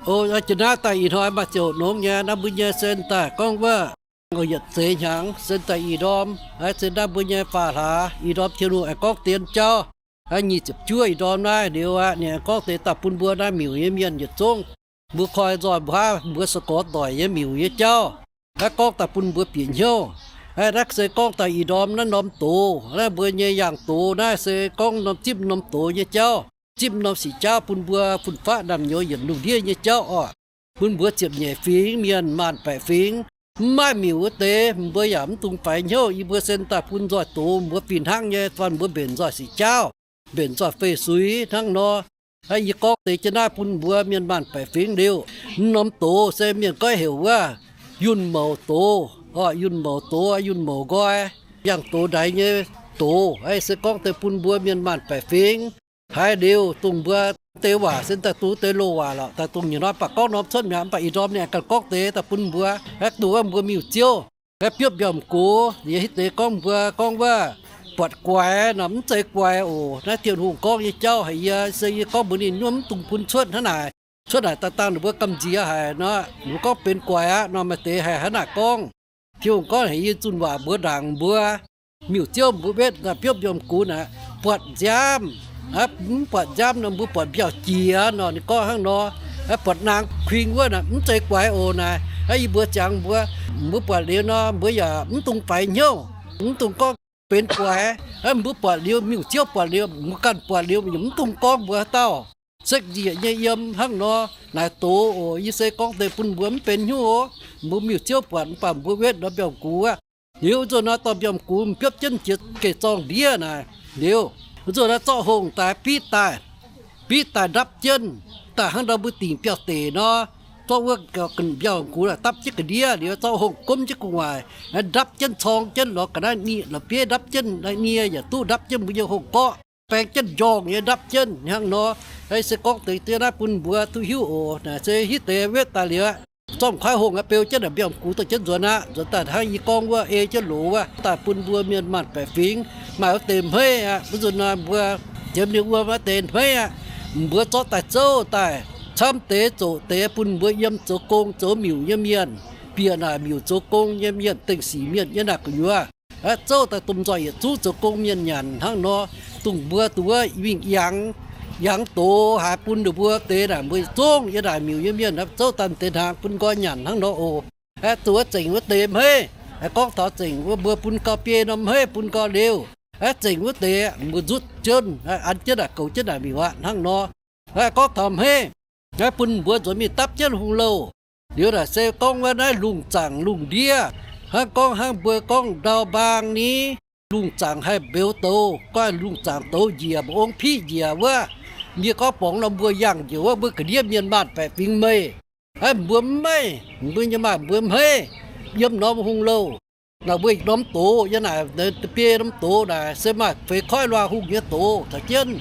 O, jiex naaiv daaih ih hnoi maaih ziouc nongx nyei naaiv mbuo nyei sen daaih gorngv wuov, yietc seix hnyangx sen daaih ih ndorm, naaiv se naaiv mbuo nyei faam hlaax ih ndorm Tin-Hungh aengx gorngv deix jauv. Naaiv nyic ziepc juov ih ndorm naaiv liuz aqv, ninh aengx gorngv deix daaih bun mbuo naaiv miuc nyei mienh yietc zungv. Mbuo koi nzoih mbuo haav mbuo se gorx doic nyei miuc nyei jauv. Naaiv gorngv daaih bun mbuo bieqc hnyouv. Naaiv se gorngv daaih ih ndorm naaiv norm doz, naaiv mbuo nyei yangh doz naaiv se gorngv norm zipv norm doz nyei jauv, zipv norm sic jauv bun mbuo fun-faqv naamh nyouz yietc lungh ndiev nyei jauv oc. Bun mbuo ziepc nyeic fingx mienh maanc baeqc fingx, mv maaih miuc wuov deix, mbuo yaac mv dungx faix hnyouv. Yie mbuo sen daaih bun nzoih doz mbuo fih hnangv nyei, fanh mbuo mbenc nzoih sic jauv, mbenc nzoih fei-suix hnangv nor. Yie gorngv deix jienv naaiv bun mbuo mienh maanc baeqc fingx liuz, mv norm doz se mienh goiv heuc wuov yunh mouc doz, oc, yunh mouc doz, yunh mouc nqoi, yangh doz ndaix nyei doz. Se gorngv deix bun mbuo mienh maanc baeqc fingx haiz liuz, dongh mbuo deix waac se daaih duqv deix loz-waac lorqc, daaih dongh nyei hnoi baac gorngv norm cuotv mi'aqv. Mv baac ih ndorm ninh aengx ganh gorngv deix daaih bun mbuo, aeqv, dongh wuov mbuo miuc-ziouv, aeqv, biopv mbiauz-mingh gux, yie hitv deix gorngv mbuo gorngv wuov, buatc guaix nor mv zeiz guaix oc. Naaiv Tin-Hungh gorngv nyei jauv haic, yie se yie gorngv mbuox ninh nyungc mv dungx bun cuotv hnangv naaic. Cuotv naaic daaih dangh ninh mbuo gamh nziex haic nor, ninh mbuo gorngv benx guaix aqv nor, maaih deix haiz hnangv naaic gorngv. Tin-Hungh gorngv haic, yie zunh waac mbuox ndaangc mbuo, miuc-ziouv mbuo wetv naaic biopv mbiauz-mingh gux naaic, buatc nziaamv, mv buatc nziaamv nor mbuo buatc mbiauz-jiex nor, ninh gorngv hnangv nor, buatc naang kuing wuov naaic mv zeiz guaix oc naaic. Yie mbuox ziangx mbuo, mbuo buatc liuz nor mbuo yaac mv dungx faix hnyouv, mv dungx gorngv benx guaix. Mbuo buatc liuz, miuc-ziouv buatc liuz, mbuo ganh buatc liuz, yaac mv dungx gorngv mbuox haaix dauh. Sekv njiec nyei yiem hnangv nor naaic doz oc. Yie se gorngv deix bun mbuo mv benx hnyouv oc. Mbuo miuc-ziouv buatc mv baac mbuo wetv nor mbiauz-mingh gux aqv. Liuz nzunc naaiv dorh mbiauz-mingh gux biopv jienv jiex geh zorng ndiev naaic. Liuz nzunc naaiv zorqv hungh daaih biqv daaih, biqv daaih ndapv jienv, daaih hnangv ndau mbuo dingc biauv-deic nor, zorqv wuov mbiauz-mingh gux dapv jienv ga'ndiev liuz, zorqv hungh gomv jienv gu'nguaaic, ndapv jienv corng jienv lorz ga'naaiv nie lorz bieiv ndapv jienv, nie yaac duqv ndapv jienv mbuo nyei hungh-gorqv, baeng jienv njorngh nyei ndapv jienv hnangv nor. Se gorngv deix jienv naaiv bun mbuo duqv hiuv oc. Naaic se hitv deix wetv daaih liuz aqv, zorqv m'nqoiv hungh aqv beu jienv naaic mbiauz-mingh gux dorh jienv nzuonx aqv. Nzuonx daaih hnangv yie gorngv wuov ei jienv loz wuov daaih bun mbuo mienh maanc baeqc fingx maaih wuov deix hmeiv aqv. Wuov nzunc naaic mbuo ziemx ninh wuom wuov deix hmeiv aqv. Mbuo zorqv daaih zouv daaih, camv deix zoqc deix bun mbuo yiem zoux gong zoux miuc nyei mienh, bieqc naaic miuc zoux gong nyei mienh, dengh sic mienh nyei naaic gu'nyuoz, zouv daaih domh nzoih yietc zungv zoux gong mienh nyanc hnangv nor. Dongh mbuo duqv wuov mingh yangh, yangh doz haaix bun ninh mbuo deix naaic mbuo zungv yiem naaic miuc nyei mienh zouv daaih deix hnaangx bun nqoi nyanc hnangv nor oc. Duqv wuov zengc wuov deix hmeiv, gorngv taux zengc wuov mbuo bun gau biei norm hmeiv bun gau liuz, zengc wuov deix mbuo nzutv jienv, an jienv naaic goux jienv naaic miuc aqv hnangv nor. Gorngv taux hmeiv, bun mbuo nzuonx mingh dapv jienv hungh louh. Liuz naaic se gorngv wuov naaiv lungh zaangc lungh ndiev, hnangv gorngv hnangv mbuo gorngv ndau mbaang ni, lungh zaangc haih mbeux douz, gorngv lungh zaangc douz njiec, mba'ong piqv njiec wuov, yie gorngv borngz nor mbuo yangh njiec wuov, mbuo ga'ndiev mienh maanc baeqc fingx meih. Mbuo mv maiv, mbuo nyei maaih mbuo hmeiv yiem norm hungh louh. Naaic mbuo norm doz yiem naaic, biei norm doz naaic se maaih feix koiv luangh hungh nyei doz caux jienv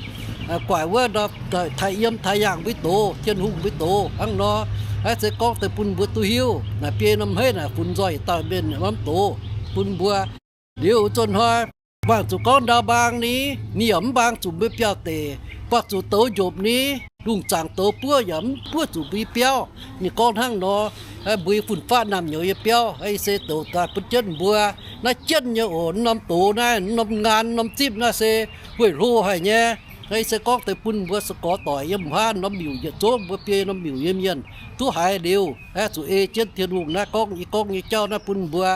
guaaic wuov, taaih yiem taaih yangh mbuo doz, Tin-Hungh mbuo doz hnangv nor. Naaiv se gorngv deix bun mbuo duqv hiuv naaic biei norm hmeiv naaic funx nzoih yietc dauh mienh norm doz bun mbuo. Liuz zunh hnoi, mangc zuqc gorngv ndau mbaang ni, ninh yaac mv mbaang zuqc mbuo biauv-deic. Buatc zuqc douz njopc ni, lungh zaangc douz buov yaac mv buov zuqc mbuo biauv. Ninh gorngv hnangv nor, mbuo fun-faqv naamh nyouz nyei biauv, yie se douz daaih bun jienv mbuo. Naaiv jienv nyei oc. Norm doz naaiv, norm ngaan, norm zipv naaiv se weih hlo haic nyei. Yie se gorngv deix bun mbuo se gorx doic yiem haav norm miuc yietc zungv, mbuo biei norm miuc nyei mienh duqv haiz liuz, zuqc ei jienv Tin-Hungh naaiv gorngv yie gorngv nyei jauv naaiv bun mbuo.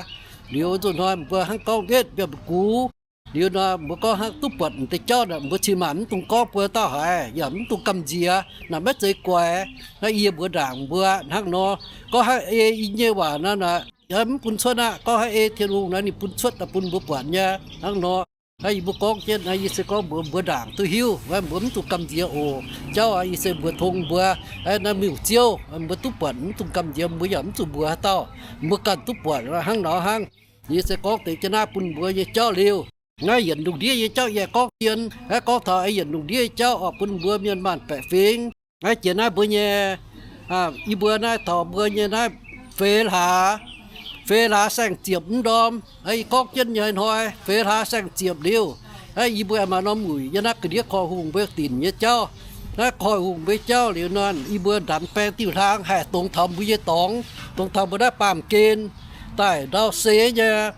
Liuz nzunc hnoi mbuo hnangv gorngv wetv mbiauz-mingh gux. Liuz nor mbuo gorngv hnangv duqv buatc deix jauv naaic, mbuo cin-maanc mv dungx gorngv buo dauh haiz, yaac mv dungx gamh nziex. Naaic maiv zeiz guaix. Naaiv yie mbuox ndaangc mbuo hnangv nor. Gorngv hnangv ei yie nyei waac nor naaic, mv bun cuotv aqv. Gorngv hnangv ei Tin-Hungh naaic ninh bun cuotv daaih bun mbuo buatc nyei hnangv nor. Naaiv yie mbuo gorngv jienv naaiv, yie se gorngv mbuox mbuox ndaangc duqv hiuv, mbuo mv dungx gamh nziex oc. Jauv yie se mbuox tong mbuo, naaiv miuc ziouv, mbuo duqv buatc mv dungx gamh nziex, mbuo yaac mv zuqc mbuox haaix dauh. Mbuo ganh duqv buatc hnangv nor hnangv. Yie se gorngv deix jienv naaiv bun mbuo nyei jauv liuz. Naaiv yietc lungh ndiev nyei jauv yie gorngv dien, naaiv gorngv taux yietc lungh ndiev nyei jauv oc, bun mbuo mienh maanc baeqc fingx. Naaiv jiex naaiv mbuo nyei, yie mbuo naaiv taux mbuo nyei naaiv feix hlaax, feix hlaax saeng-ziepc mv ndorm, yie gorngv jienv nyei hnoi feix hlaax saeng-ziepc liuz, yie mbuo maaih norm wuic yiem naaiv ga'ndiev korv-hungh mbuo dinc nyei jauv. Naaiv koiv-hungh mbuo jauv liuz nor, yie mbuo ndamc baeng diuh hlang haih dongz taux mbuo nyei dorngx, dongz taux mbuo naaiv baamh gen daaih ndau seix nyei.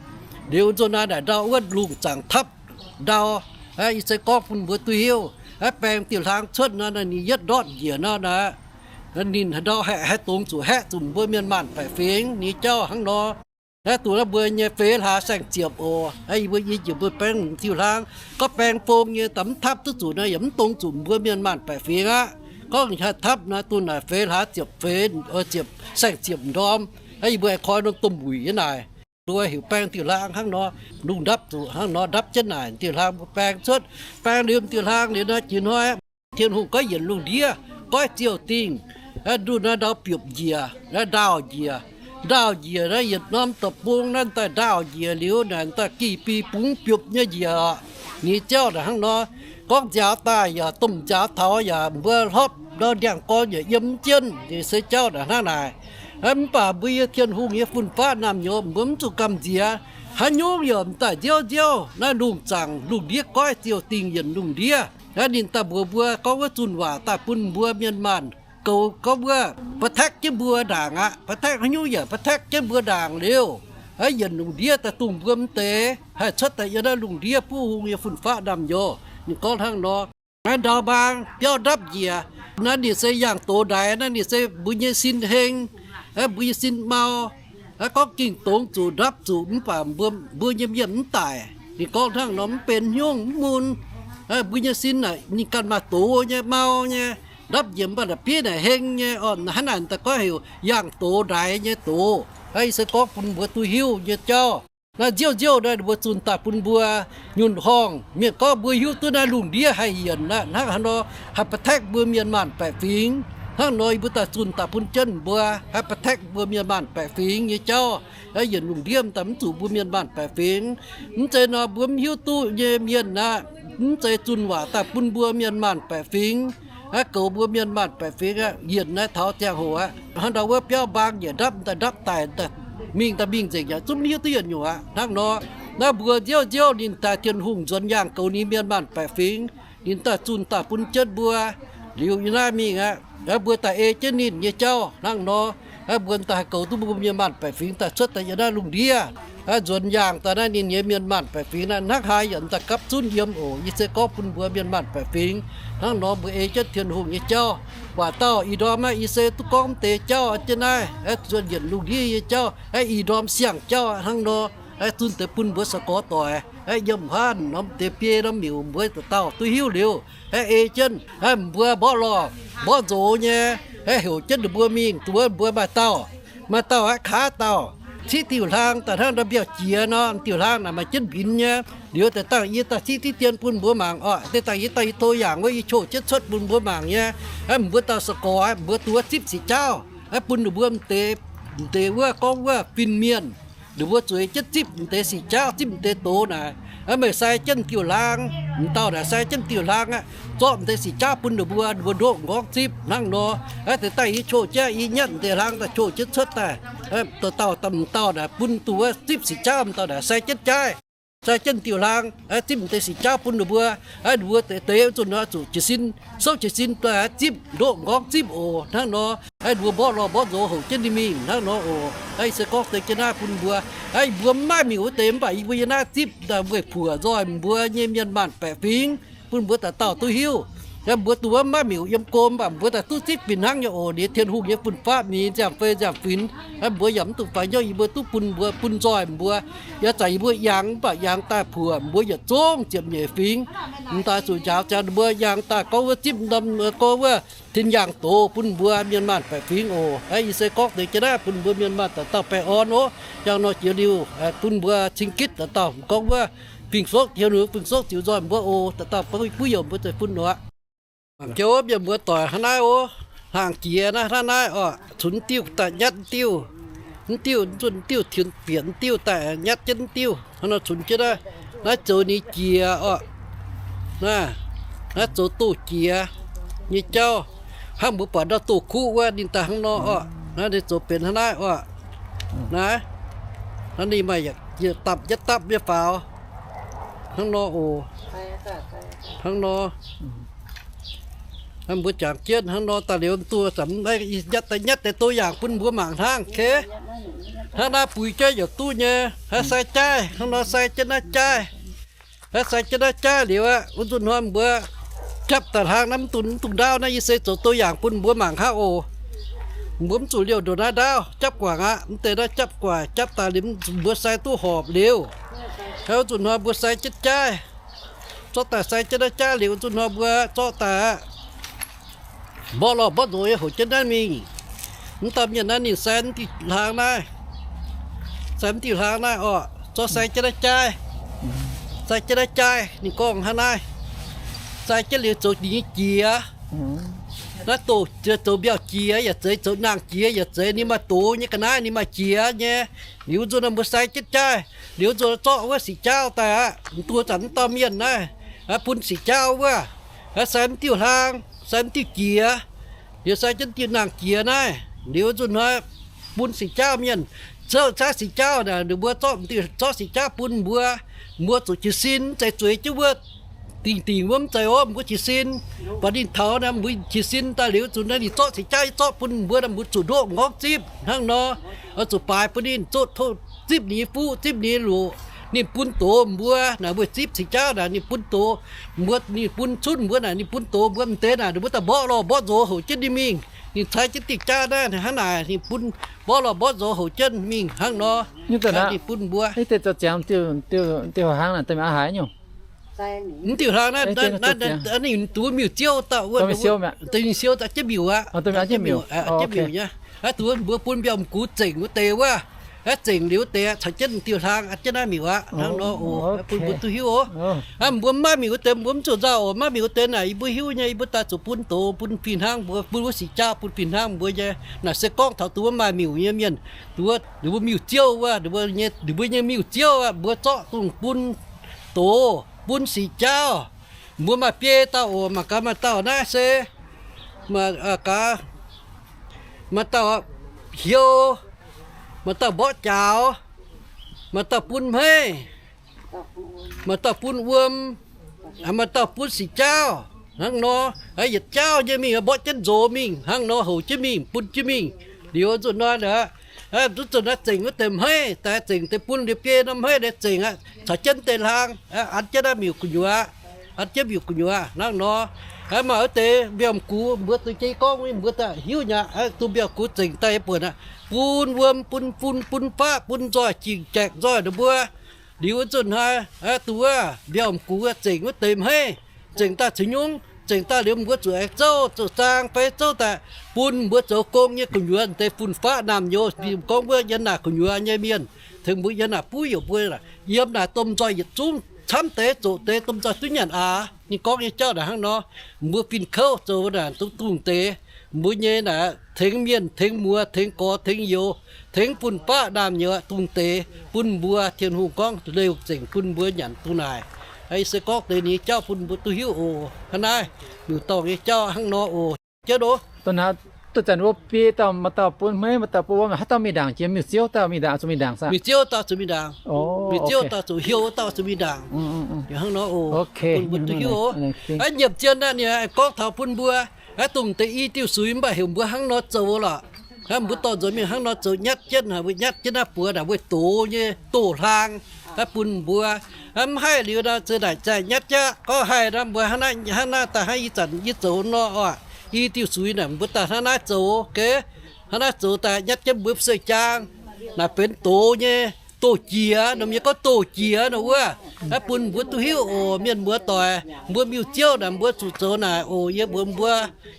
Liuz nzunc naaiv naaic ndau wuov lungh zaangc tapv ndau. Ih se gorngv bun mbuo duqv hiuv, baeng diuh hlang cuotv nor, ninh yietv ndortv njiec nor, ninh ndau haeqv haih dongz zuqc haeqv zuqc mbuo mienh maanh baeqc fingx nyei jauv hnangv nor. Naaiv dongh naaiv mbuo nyei feix hlaax saeng-ziepc oc. Yie mbuo i jiex mbuo baeng diuh hlang, gorngv baeng fong nyei daaih mv tapv duqv zuqc nor, yaac mv dongz zuqc mbuo mienh maanh baeqc fingx aqv. Gorngv haih tapv nor, dongh naaic feix hlaax ziepc feix, ziepc, saeng-ziepc ndorm. Yie mbuo aengx koi norm domh wuic nyei naaic, mbuo heuc baeng diuh hlang hnangv nor, lungh ndapv zuqc hnangv nor ndapv jienv naaic diuh hlang mbuo baeng cuotv. Baeng liuz diuh hlang liuz nor, jiex hnoi Tin-Hungh goiv yienc lungh ndiev, goiv ziouh dingh, ndunh naaiv ndau biopc njiec, ndaauh njiec. Ndaauh njiec naaiv yietc norm deic-bung naaiv daaih ndaauh njiec liuz naaic daaih gih bi bungx biopc nyei njiec oc. Nyei jauv naaic hnangv nor, gorngv nziaaux daaih yaac domh nziaaux taux yaac mbuo hlopv ndau ndiangx-gorn yaac yiem mv jienv. Nyei se jauv naaic hnangv naaic. Mv baac mbuo yie Tin-Hungh nyei fun-faqv naamh nyouz mbuo mv zuqc gamh nziex. Haaix nyungc yaac m'daaih nziouv nziouv naaiv lungh zaangc lungh ndiev goiv ziouh dingh yienc lungh ndiev. Naaiv ninh daaih mbuox mbuo gorngv wuov zunh waac daaih bun mbuo mienh maanh goux gorngv wuov protect jienv mbuo ndaangc aqv. Protect haaix nyungc yaac protect jienv mbuo ndaangc liuz, yienc lungh ndiev daaih dongh mbuo m'deix haih cuotv daaih yiem naaiv lungh ndiev buov hung nyei fun-faqv naamh nyouz. Ninh gorngv hnangv nor. Naaiv ndau mbaang biauv ndapv njiec, naaiv ninh se yangh doz ndaix, naaiv ninh se mbuo nyei sin heng, mbuo nyei sin mau. Gorngv ging dongz zuqc ndapv zuqc mv baac mbuo nyei mienh mv daic. Ninh gorngv hnangv nor mv benx hnyouv mv mun. Mbuo nyei sin naaic ninh ganh maaih doz nyei, mau nyei, ndapv njiec mv baac la'bieiv naaic heng nyei. Hnangv naaic daaih goiv heuc yangh doz ndaix nyei doz. Ih se gorngv bun mbuo duqv hiuv nyei jauv. Naaiv nziouv nziouv naaiv mbuo zunh daaih bun mbuo nyunc horngh mienh gorngv mbuo hiuv duqv naaiv lungh ndiev haih yienc aqv. Hnangv haaix nor haih protect mbuo mienh maanh baeqc fingx. Hnangv nor yie mbuo daaih zunh daaih bun jienv mbuo haih protect mbuo mienh maanh baeqc fingx nyei jauv. Yienc lungh ndiev daaih mv zuqc mbuo mienh maanh baeqc fingx. Mv zeiz nor mbuo mv hiuv duqv nyei mienh aqv. Mv zeiz zunh waac daaih bun mbuo mienh maanh baeqc fingx, goux mbuo mienh maanh baeqc fingx aqv. Yienc naaiv taux ziangh hoc aqv, hnangv ndau wuov biauv mbaang njiec ndapv daaih ndapv daaih, mingh daaih mingh nzengc yaac zungv mv hiuv duqv yietc nyungc aqv. Hnangv nor, naaiv mbuo nziouv nziouv ninh daaih Tin-Hungh nzuonx yaangh goux ninh mienh maanh baeqc fingx. Ninh daaih zunh daaih bun jienv mbuo. Liuz yiem naaiv mingh aqv, mbuo daaih ei jienv ninh nyei jauv hnangv nor, mbuo daaih haih goux duqv mbuo mienh maanh baeqc fingx daaih cuotv daaih yiem naaiv lungh ndiev, nzuonx yaangh daaih naaiv ninh nyei mienh maanh baeqc fingx naaiv hnangv haaix yaac daaih gapv zunv yiem oc. Yie se gorngv bun mbuo mienh maanh baeqc fingx hnangv nor mbuo ei jienv Tin-Hungh nyei jauv. Waac dauh ih ndorm aqv, yie se duqv gorngv mv deix jauv jienv naaiv, zunh yienc lungh ndiev nyei jauv, ih ndorm siang-jauv hnangv nor, zunh deix bun mbuo sa'gorx doic, yiem haav norm deix biei norm miuc mbuo dauh dauh duqv hiuv liuz, ei jienv mbuo mborqv lorh mborqv nzox nyei, heuc jienv ninh mbuo mingh, duqv mbuo maaih dauh, maaih dauh aqv, kaav dauh, ciqv diuh hlang daaih hnangv ndau mbiauh jiex nor, diuh hlang naaic maaih jienv mbinx nyei. Liuz deix dangh yie daaih ciqv diqv dien bun mbuo mangc oc. Deix dangh yie daaih yie tov yaangc wuov yie qouh jienv cuotv bun mbuo mangc nyei. Mbuo dauh sa'gorx mbuo duqv ciepv sic jaauv, bun ninh mbuo m'deix, m'deix wuov gorngv wuov fin-mienh, ninh mbuo zueiz jienv zipv m'deix sic jaauv, zipv m'deix doz naaic. Meih sai jienv diuh hlang, m'dauh naaic sai jienv diuh hlang aqv, zorqv m'deix sic jaauv bun ninh mbuo, ninh mbuo ndoqv m'nqorngv zipv hnangv nor. Deix daaih yie qouh jienv, yie nyatv m'deix hlang daaih qouh jienv cuotv daaih, dauh dauh m'dauh naaic bun duqv wuov zipv sic jaauv, m'dauh naaic sai jienv jaaiv, sai jienv diuh hlang, zipv m'deix sic jaauv bun ninh mbuo. Ninh mbuo deix deix zunh nor zuqc jiez sin, souv jiez sin daaih zipv, ndoqv m'nqorngv zipv oc hnangv nor. Ninh mbuo mborqv lorh mborqv nzox houc jienv ninh mingh hnangv nor oc. Ih se gorngv deix jienv naaiv bun mbuo, mbuo mv maaih miuc wuov deix mv baac yie mbuo yiem naaiv zipv daaih weih puoc nzoih mbuo nyei mienh maanh baeqc fingx, bun mbuo dauh dauh duqv hiuv. Mbuo duqv wuov maiv miuc yiem go mv baac mbuo daaih duqv zipv fih hnangv nyei oc. Ninh Tin-Hungh nyei fun-faqv mingh nziangh fei nziangh finx, mbuo yaac mv dungx faix hnyouv. Yie mbuo duqv bun mbuo bun nzoih mbuo. Yaac zanc yie mbuo yangh mv baac yangh daaih puoqc mbuo yietc zungv ziepc nyeic fingx. M'daaih zuqc njaaux ziangx ninh mbuo yangh daaih gorngv wuov zipv norm gorngv wuov tin yaangh doz bun mbuo mienh maanh baeqc fingx oc. Ih se gorngv deix jienv naaiv bun mbuo mienh maanh dauh dauh baengh orn oc. Yangh nor jiex liuz bun mbuo cing gitv dauh dauh gorngv wuov fingx-soqv, Tin-Hungh fingx-soqv ziux nzoih mbuo oc. Dauh dauh buov youh mbuo zeiv-fun oc. Mangc jienv wuov mienh muoz doic hnangv naaiv oc. Hnaangx jiex naaiv hnangv naaiv oc. Cunx diuh daaih nyatv diuh, diuh, zunh diuh, tinx bieqc diuh daaih nyatv jienv diuh. Hnangv nor cunx jienv naaiv, naaiv zoux ninh jiex oc. Naaiv, naaiv zoux doh jiex nyei jauv. Hnangv mbuo buatc ndau doh kuv wuov ninh daaih hnangv nor oc. Naaiv ninh zoux benx hnangv naaiv oc. Naaiv, naaiv ninh maaih yietc dapv yietc dapv nyei faaux. Hnangv nor oc. Hnangv nor. Mbuo jangx jienv hnangv nor daaih liuz, duqv zanc nyatv deix nyatv deix douz-yaangc bun mbuo mangc hnangv. Hnangv naaiv buix jienv yaac duqv nyei. Hnangv sai jaaiv, hnangv nor sai jienv naaiv jaaiv. Hnangv sai jienv naaiv jaaiv liuz aqv, wuov nzunc hnoi mbuo japv daaih hlang naaiv mv dungx, mv dungx ndaauv naaiv, yie se zoux douz-yaangc bun mbuo mangc hnangv oc. Mbuo mv zuqc liouh ndongc naaiv ndaauv, japv guangc aqv. Mv deix naaiv japv guangc, japv daaih liuz mbuo sai duqv horpc liuz, hnangv wuov nzunc hnoi mbuo sai jienv jaaiv. Zorqv daaih sai jienv naaiv jaaiv liuz, wuov nzunc hnoi mbuo zorqv daaih aqv. Mborqv lorh mborqv nzox nyei houc jienv naaiv mingh. Mv dauh mienh naaiv ninh sai mv diuh hlaang naaiv, sai mv diuh hlaang naaiv orqc, zorqv sai jienv naaiv jaaiv. Sai jienv naaiv jaaiv, ninh gorngv hnangv naaiv. Sai jienv liuz zoux ninh nyei jiex. Naaiv doz zoux mbiauh jiex yaac zeiz, zoux nangh jiex yaac zeiz, ninh maaih doz nyei ga'naaiv, ninh maaih jiex nyei. Liuz nzunc mbuo sai jienv jaaiv, liuz nzunc zorqv wuov siqc jaauv daaih aqv. Mv duqv zanc mv dauh mienh naaiv bun siqc jaauv wuov, sai mv diuh hlaang, sai mv diuh jiex. Liuz sai jienv diuh nangh jiex naaiv. Liuz nzunc hnoi bun siqc jaauv mienh, zorqv caaiv siqc jaauv naaic, ninh mbuo zorqv diuh, zorqv siqc jaauv bun mbuo. Mbuo zuqc jiez sin, mv zeiz zueiz jienv wuov dingc dingc wuov, mv zeiz orqc, mbuo jiez sin. Baac ninh taux naaic mbuo jiez sin daaih liuz nzunc naaiv ninh zorqv siqc jaauv zorqv bun mbuo, mbuo zuqc ndoqv m'nqorngv zipv hnangv nor. Oix zuqc baaix bun ninh, zoqv tov zipv ninh nyei fuqv, zipv ninh nyei loqc. Ninh bun doz mbuo naaic, mbuo zipv siqc jaauv naaic ninh bun doz mbuo, ninh bun cunv mbuo naaic, ninh bun doz mbuo. Mv deix naaic ninh mbuo daaih mborqv lorh mborqv nzox houc jienv ninh mingh. Ninh cai jienv diuh jaav naaiv hnangv naaic, ninh bun mborqv lorh mborqv nzox houc jienv mingh hnangv nor. Ninh bun mbuo Mv diuh hlaang naaiv, ninh duqv miuc-ziouv dauh wuov, deix ninh siou daaih jienv miuc aqv, jienv miuc nyei. Aa, duqv mbuo bun mbiauz m'gux zengc wuov deix wuov, zengc liuz wuov deix caux jienv diuh hlaang aqv, jienv naaiv miuc aqv hnangv nor oc. Bun mbuo duqv hiuv oc. Mbuo mv maaih miuc wuov deix mbuo mv zuqc nzauh oc. Maaih miuc wuov deix naaic yie mbuo hiuv nyei, yie mbuo daaih zuqc bun doz, bun fih hnangv mbuo, bun wuov siqc jaauv, bun fih hnangv mbuo nyei. Naaic se gorngv taux duqv wuov maaih miuc nyei mienh, duqv wuov ninh mbuo miuc-ziouv wuov, ninh mbuo nyei miuc-ziouv aqv, mbuo zorqv dongh bun doz, bun siqc jaauv. Mbuo maaih biei dauh oc, mangc gaax maaih dauh naaiv se, maaih gaax, maaih dauh hiou, maaih dauh mborqv jaaux, maaih dauh bun hmeiv, maaih dauh bun wuom, maaih dauh bun siqc jaauv. Hnangv nor, yietc jaauv nyei mingh mborqv jienv nzox mingh hnangv nor, houc jienv mingh, bun jienv mingh. Liuz nzunc nor, nzunc naaiv zengc wuov deix hmeiv daaih, zengc deix bun liuz biei norm hmeiv daaih zengc aqv, caux jienv deix hlaang, an jienv naaiv miuc gu'nyuoz, an jienv miuc gu'nyuoz hnangv nor. Maaih wuov deix mbiauz m'gux mbuo duqv jiex gorngv mbuo daaih hiuv nyei, duqv mbiauz m'gux zengc daaih yie buonc aqv, bun wuom, bun fun, bun faqv, bun nzoih, jingc jaeqc nzoih ninh mbuo. Liuz wuov nzunc hnoi, duqv wuov mbiauz m'gux zengc wuov deix hmeiv, zengc daaih ceix nyungc, zengc daaih liuz mbuo zuqc aengx zouv, zuqc zaang fai zouv daaih bun mbuo zoux gong nyei gu'nyuoz deix fun-faqv naamh nyouz, gorngv wuov yiem naaic gu'nyuoz nyei mienh, tengx mbuo yiem naaic buov youc mbuo, yiem naaic domh nzoih yietc zungv camv deix zoqc deix domh nzoih duqv nyanc aqv. Ninh gorngv nyei jauv naaic hnangv nor, mbuo fin-kouv zoux naaic duqv dungh deix, mbuo nyei naaic tengx mienh, tengx muoz, tengx gorx, tengx youz, tengx fun-faqv naamh nyouz dungh deix bun mbuo. Tin-Hungh gorngv liouh zengc bun mbuo nyanc dongh naaic. Ih se gorngv deix ninh nyei jauv bun mbuo duqv hiuv oc. Hnangv naaiv, miuc-dorngh nyei jauv hnangv nor oc. Jienv oc. Duqv zanc wuov biei dauh, maaih dauh bun hmeiv, maaih dauh bun wuom, haaix dauh mingh ndaangc jiex? Miuc-ziouv dauh mingh ndaangc, zuqc mingh ndaangc saah? Miuc-ziouv dauh zuqc mingh ndaangc. Miuc-ziouv dauh zuqc hiuv, dauh zuqc mingh ndaangc. Hnangv nor oc. Bun mbuo duqv hiuv oc. Aa, nyiemc zien aqv, ninh gorngv taux bun mbuo, aa, dongh deix i diuh suix mv baac heuc mbuo hnangv nor zoux lorqc. Aa, mbuo dorh nzuonx mingh hnangv nor zoux, nyatv jienv, mbuo nyatv jienv naaiv buoz naaic wuov doz nyei doz-hlaang, aa, bun mbuo. Aa, mv haih liuz nor, za'naaic zaih nyatv jaqv. Gorngv haih nor, mbuo hnangv naaiv, hnangv naaiv daaih hnangv ih zanc yie zoux nor oc. I diuh suix naaic mbuo daaih hnangv naaiv zoux geh, hnangv naaiv zoux daaih nyatv jienv mbuo fu'jueiv jaang, naaic benx doz nyei, doz jiex nor, mienh gorngv doz jiex nor wuov, aa, bun mbuo duqv hiuv oc. Mienh muoz-doic, mbuo miuc-ziouv naaic mbuo zuqc zoux naaic oc. Yie mbuox mbuo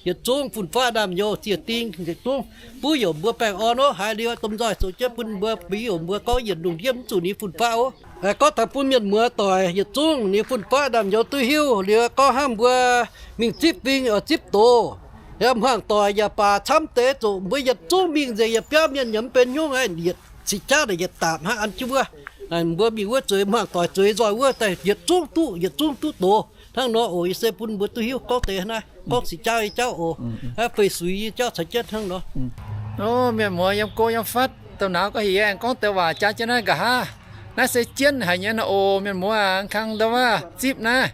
yietc zungv fun-faqv naamh nyouz ziec ding yietc zungv, buov youc mbuo baengh orn oc. Haiz liuz domh nzoih zoux jienv bun mbuo, buov youc mbuo gorngv yietc lungh ndiev mv zuqc ninh fun-faqv oc. Gorngv taux bun mienh muoz-doic yietc zungv ninh fun-faqv naamh nyouz duqv hiuv liuz, gorngv hnangv mbuo mingh zipv fing oix zipv doz, hmuangx doic yaac baac camv deix zoqc, mbuo yietc zungv mingh nzengc, yietc biauv mienh yaac mv benx nyungc aqv. Yietc cing jaav naaic yietc daapc hnangv an jienv wuov. Mbuo mingh wuov zueiz, hmuangx doic zueiz nzoih wuov daaih yietc zungv duqv, yietc zungv duqv doz. Hnangv nor oc. Yie se bun mbuo duqv hiuv gorngv deix hnangv naaiv, gorngv cing jaav nyei jauv oc. Aa, feix suix nyei jauv caux jienv hnangv nor. Ov, mienh muoz yiem go yiem fatv, domh nauz gorngv heuc yie aengx gorngv deix waac jaax jienv naaiv nqa'haav. Naaiv se jienv haic nyei nor oc. Mienh muoz aah, kang ndau wuov zipv naaiv.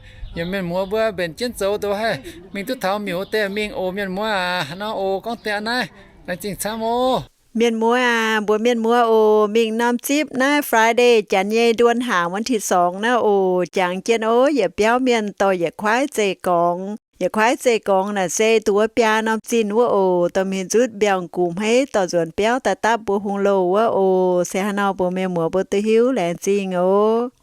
Mienh muoz mbuo mbenc jienv zoux dongh haih mingh duqv taux miuc wuov deix mingh oc. Mienh muoz aac, hnangv nor oc, gorngv deix naaiv laengz zingh camv oc. Mienh muoz aac, mbuox mienh muoz oc, mingh norm zipv naaiv Friday janx nyei เดือนห้า วันที่สอง naaiv oc. Jangx jienv oc, yietc biauv mienh dorh yietc kuaaiv zeiv-gorngx. Yietc kuaaiv zeiv-gorngx naaic se dongh wuov biaa norm zinh wuov oc, dorh mingh nzutv mbiauz-gux hmeiv dorh nzuonx biauv daaih dapv mbuo hungh louh wuov oc. Se hnangv nor mbuox mienh muoz mbuo duqv hiuv, laengz zingh oc.